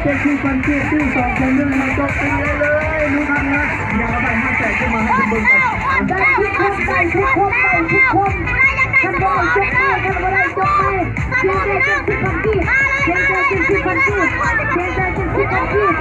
ເຈັດສິບພັນກີບ ຊື້ສອງແຖມໜຶ່ງ ມາຈົກກັນໄດ້ເລີຍ ລູກຄ້າເນາະ. ດຽວເອົາໃບຫ້າແສນຂຶ້ນມາໃຫ້ເພິ່ນເບິ່ງກ່ອນ. ໄດ້ທຸກຄົນ ໄດ້ທຸກຄົນ ໄດ້ທຸກຄົນ. ຄັນບໍ່ເອົາຈົກໄປ ຄັນບໍ່ໄດ້ຈົກໄປ ພຽງແຕ່ເຈັດສິບພັນກີບ ພຽງແຕ່ເຈັດສິບພັນກີບ ພຽງແຕ່ເຈັດສິບພັນກີບ.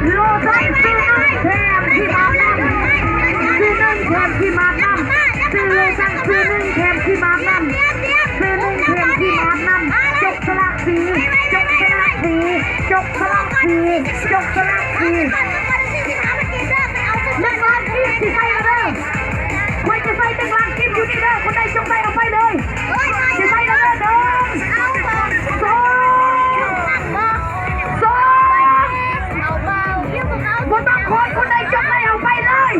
ໂລຕັສ ຊື້ໜຶ່ງແຖມຄຣີມອາບນ້ຳ ຊື້ໜຶ່ງແຖມຄຣີມອາບນ້ຳ ຊື້ໂລຕັສ ຊື້ໜຶ່ງແຖມຄຣີມອາບນ້ຳ ຊື້ໜຶ່ງແຖມຄຣີມອາບນ້ຳ. ຈົກສະຫຼາກສີ ຈົກສະຫຼາກສີ ຈົກສະຫຼາກສີ ຈົກສະຫຼາກສີ. ແມ່ນບໍ່ ຊິໃສ່ລະເດີ ຂ້ອຍຈະໃສ່ແຕ່ງລາງກິບຢູ່ນີ້ເດີ ຄົນໃດຈົກໄດ້ເອົາໄປເລີຍ ຊິໃສ່ລະເດີ ໜຶ່ງ ສອງ ສອງ ບໍ່ຕ້ອງໂຄດ ຄົນໃດຈົກໄດ້ເອົາໄປເລີຍ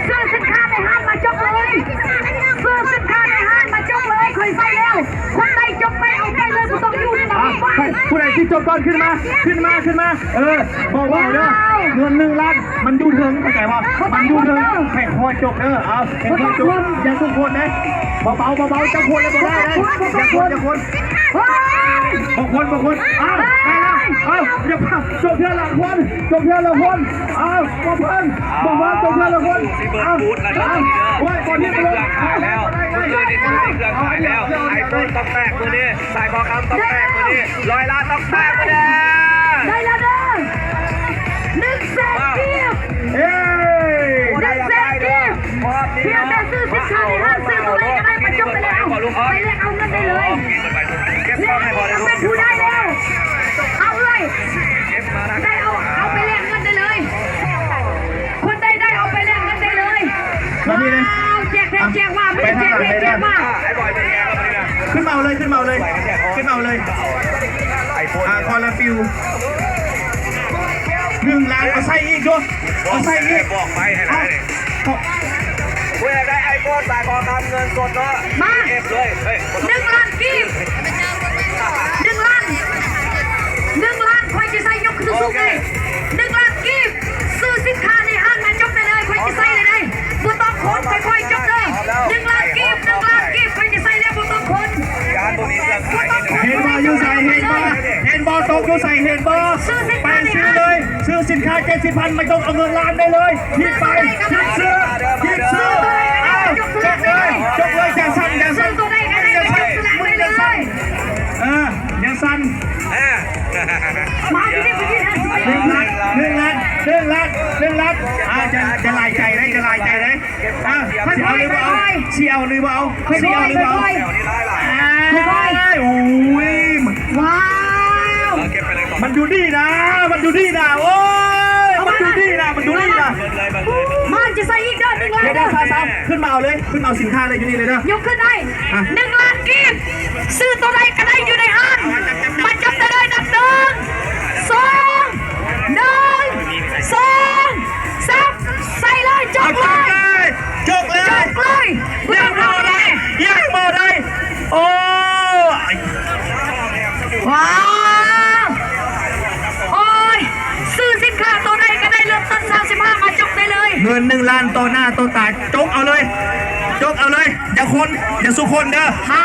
ຊື້ສິນຄ້າໃນຮ້ານມາຈົກເລີຍ ຊື້ສິນຄ້າໃນຮ້ານມາຈົກເລີຍ ຂ້ອຍໃສ່ແລ້ວ ຄົນໃດຈົກໄດ້ເອົາໄປເລີຍ ບໍ່ຕ້ອງຢູ່ໃນ ອ່ະ ບ້ານ ໃຜ ຜູ້ໃດຊິຈົກກ່ອນ ຂຶ້ນມາ ຂຶ້ນມາ ຂຶ້ນມາ. ເອີ ເບົາໆເດີ ວ້າວ ເງິນໜຶ່ງລ້ານ ມັນຢູ່ເທິງ ເຂົ້າໃຈບໍ່? ມັນຢູ່ເທິງ ຄ່ອຍໆຈົກເດີ ເອົາ ຄ່ອຍໆຈົກ ຢ່າສຸກໂພດເດ້ ເບົາໆ ເບົາໆ ຈັກໂພດແລ້ວບໍ່ໄດ້ເດ້ ຢ່າຄົນ ຢ່າຄົນ ເຮີ້ຍ ບໍ່ຄົນ ບໍ່ຄົນ ເອົາ ໄດ້ລະ ເອົາ ຢ່າ ຈົກເທື່ອລະຄົນ ຈົກເທື່ອລະຄົນ ເອົາ ບໍ່ເພິ່ນ ບໍ່ເພິ່ນ ຈົກເທື່ອລະຄົນ ເອົາ ເອົາ ໂອ້ຍ ບໍ່ເພິ່ນ ເຄື່ອງຂາຍແລ້ວ ເອີ ນີ້ຄືເຄື່ອງຂາຍແລ້ວ ໄອໂຟນຕ້ອງແຕກມື້ນີ້ ສາຍຄໍຄຳຕ້ອງແຕກມື້ນີ້ ຮ້ອຍລ້ານຕ້ອງແຕກມື້ນີ້ ໄດ້ແລ້ວເດີ ໜຶ່ງແສນກີບ ເອີ ໜຶ່ງແສນກີບ ພຽງແຕ່ຊື້ສິນຄ້າໃນຮ້ານ ຊື້ຕົວໃດກໍໄດ້ ມາຈົກໄປເລີຍ ເອົາ ໄປແລກເອົາເງິນໄດ້ເລີຍ ແລກເອົາເງິນ ເປັນຜູ້ໄດ້ແລ້ວ ເອົາເອື້ອຍ ໄດ້ເອົາ ເອົາໄປແລກເງິນໄດ້ເລີຍ ຄົນໃດໄດ້ເອົາໄປແລກເງິນໄດ້ເລີຍ ແບບນີ້ເລີຍ ວ້າວ ແຈກແທ້ແຈກວ່າ ໄປທາງຫຼັງເລີຍເດີ ແຈກແທ້ແຈກວ່າ ຂຶ້ນມາເອົາເລີຍ ຂຶ້ນມາເອົາເລີຍ ຂຶ້ນມາເອົາເລີຍ ອ່າ ຄົນລະຟິວ ໜຶ່ງລ້ານ ເອົາໃສ່ອີກເດີ ເອົາໃສ່ອີກ ບອກໄປໃຫ້ໄດ້ ຜູ້ໃດຢາກໄດ້ໄອໂຟນ ສາຍຄໍຄຳ ເງິນສົດເນາະ ມາ ເອັບເລີຍ ເຮີ້ຍ ໜຶ່ງລ້ານກີບ ໜຶ່ງລ້ານ ໜຶ່ງລ້ານ ຂ້ອຍຈະໃສ່ຍົກຂຶ້ນສູງເລີຍ ໜຶ່ງລ້ານກີບ ຊື້ສິນຄ້າໃນຮ້ານມາຈົກໄດ້ເລີຍ ຂ້ອຍຈະໃສ່ເລີຍໄດ໋ ບໍ່ຕ້ອງຄົນ ຄ່ອຍໆຈົກເດີ ໜຶ່ງລ້ານກີບ ໜຶ່ງລ້ານກີບ ຂ້ອຍຈະໃສ່ແລ້ວບໍ່ຕ້ອງຄົນ ເຫັນບໍ່ ຢູ່ໃສ ເຫັນບໍ່ ເຫັນບໍ່ ຕົກຢູ່ໃສ ເຫັນບໍ່ ໄປຊື້ເລີຍ ຊື້ສິນຄ້າເຈັດສິບພັນ ມາຈົກເອົາເງິນລ້ານໄດ້ເລີຍ ຮີບໄປ ຮີບຊື້ ຮີບຊື້ ເອົາ ຈົກເລີຍ ຈົກເລີຍ ຢ່າສັ່ນ ຢ່າສັ່ນ ຢ່າສັ່ນ ເອີ ຢ່າສັ່ນ ອ່າ ມາທີ່ນີ້ ໄປທີ່ນັ້ນ ໜຶ່ງລ້ານ ໜຶ່ງລ້ານ ໜຶ່ງລ້ານ ໜຶ່ງລ້ານ ອ່າ ຈະ ຈະຫຼາຍໃຈເດ້ ຈະຫຼາຍໃຈເດ້ ອ່າ ຊິເອົາຫຼືບໍ່ເອົາ ຊິເອົາຫຼືບໍ່ເອົາ ຊິເອົາຫຼືບໍ່ເອົາ ອ້າຍ ໂອ້ຍ ວ້າວ ມັນຢູ່ນີ້ນະ ມັນຢູ່ນີ້ນະ ໂອ້ຍ ມັນຢູ່ນີ້ນະ ມັນຢູ່ນີ້ນະ ມັນຈະໃສ່ອີກເດີ ໜຶ່ງລ້ານເດີ ດຽວ ດຽວ ຊາວ ຊາວ ຂຶ້ນມາເອົາເລີຍ ຂຶ້ນມາເອົາສິນຄ້າເລີຍ ຢູ່ນີ້ເລີຍເດີ ຍົກຂຶ້ນໄດ້ ອ່ະ ໜຶ່ງລ້ານກີບ ຊື້ຕົວໃດກໍໄດ້ຢູ່ໃນຮ້ານ ມາຈັບໄດ້ເລີຍ ນັບ ໜຶ່ງ ສອງ ໜຶ່ງ ສອງ ສາມ ໃສ່ເລີຍ ຈົກເລີຍ ຈົກເລີຍ ຈົກເລີຍ ຍັງບໍ່ໄດ້ ຍັງບໍ່ໄດ້ ໂອ້ຍ ວ້າວ ໂອ້ຍ ຊື້ສິນຄ້າໂຕໃດກໍໄດ້ ເລີ່ມຕົ້ນຊາວສິບຫ້າ ມາຈົກໄດ້ເລີຍ ເງິນໜຶ່ງລ້ານ ຕໍ່ໜ້າຕໍ່ຕາ ຈົກເອົາເລີຍ ຈົກເອົາເລີຍ ຢ່າຄົນ ຢ່າສູ່ຄົນເດີ ຫ້າ